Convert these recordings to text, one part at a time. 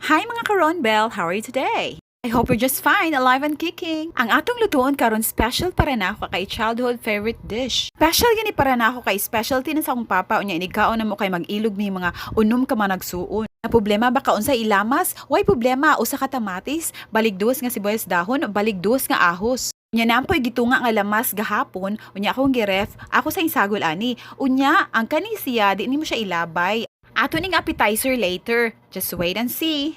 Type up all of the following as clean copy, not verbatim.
Hi, mga ka-Ronbel! How are you today? I hope you're just fine, alive and kicking. Ang atong lutuon karon, special para nako kay childhood favorite dish. Special gani para nako kay specialty na sa akong papa, unya inigkaon na mo kay mag-ilog mi mga 6 ka managsuon. Na problema ba ka unsa ilamas? Way problema, usa ka kamatis, baligdos nga sibuyas dahon, baligdos nga ahos. Unya naa poy gitunga nga lamas gahapon, unya akong giref, ako sa isagol ani. Unya ang kani siya, di nimo siya ilabay. Ato ning appetizer later. Just wait and see.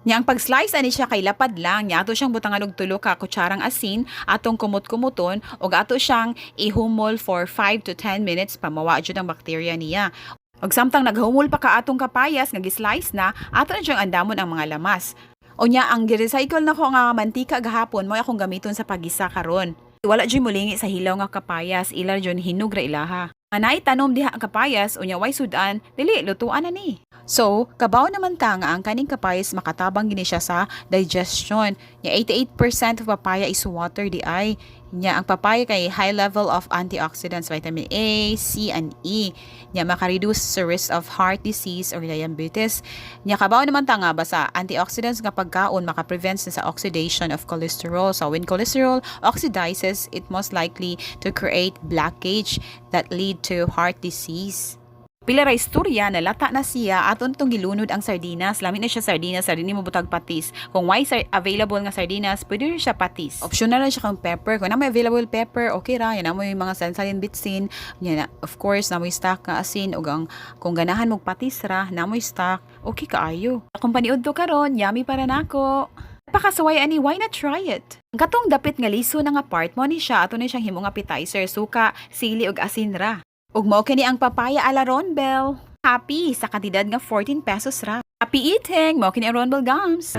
Nya ang pag-slice ani siya kay lapad lang. Nya ato siyang butangan og tulo ka kutsarang asin, atong kumot-kumuton ug ato siyang ihumol for 5 to 10 minutes pamawa jud ang bakterya niya. Ug samtang naghumol pa ka atong kapayas nga gi-slice na, ato na siyang andamon ang mga lamas. Unya ang gi-recycle nako nga mantika gahapon mo akong gamiton sa pagisa karon. Wala jud mulingi sa hilaw nga kapayas, ila jud hinog ra ilaha. Anay tanom diha ang kapayas, unya way sudan, dili lutuan na ni. So, kabaw naman ta nga ang kaning kapayas makatabang gini siya sa digestion. Nya 88% of papaya is water diay. Nya ang papaya kay high level of antioxidants, vitamin A, C, and E. Nya maka-reduce sa risk of heart disease or diabetes. Nya kabaw naman ta nga basta antioxidants nga pagkaon maka-prevent sa oxidation of cholesterol. So when cholesterol oxidizes, it most likely to create blockage that lead to heart disease. Pila ra istorya, nalata na siya, aton tong gilunod ang sardinas. Lami na siya sardinas, sardini mo butag patis. Kung way available nga sardinas, pwede rin siya patis. Optional na siya kung pepper. Kung na may available pepper, okay ra. Yan na mo yung mga salsalin bitsin. Yan na, of course, na mo stock nga asin. Ug ang, kung ganahan mo patis ra, na mo stock, okay kaayo. Kung paniud to karon, yummy para nako. Napakasuway ani, why not try it? Ang katong dapit nga liso na nga part mo ni siya, ato ni siyang himong appetizer, suka, sili ug asin ra. Ug mao kini ang papaya ala Ronbel. Happy sa kantidad nga 14 pesos ra. Happy eating! Mao kini ang Ronbel Gums.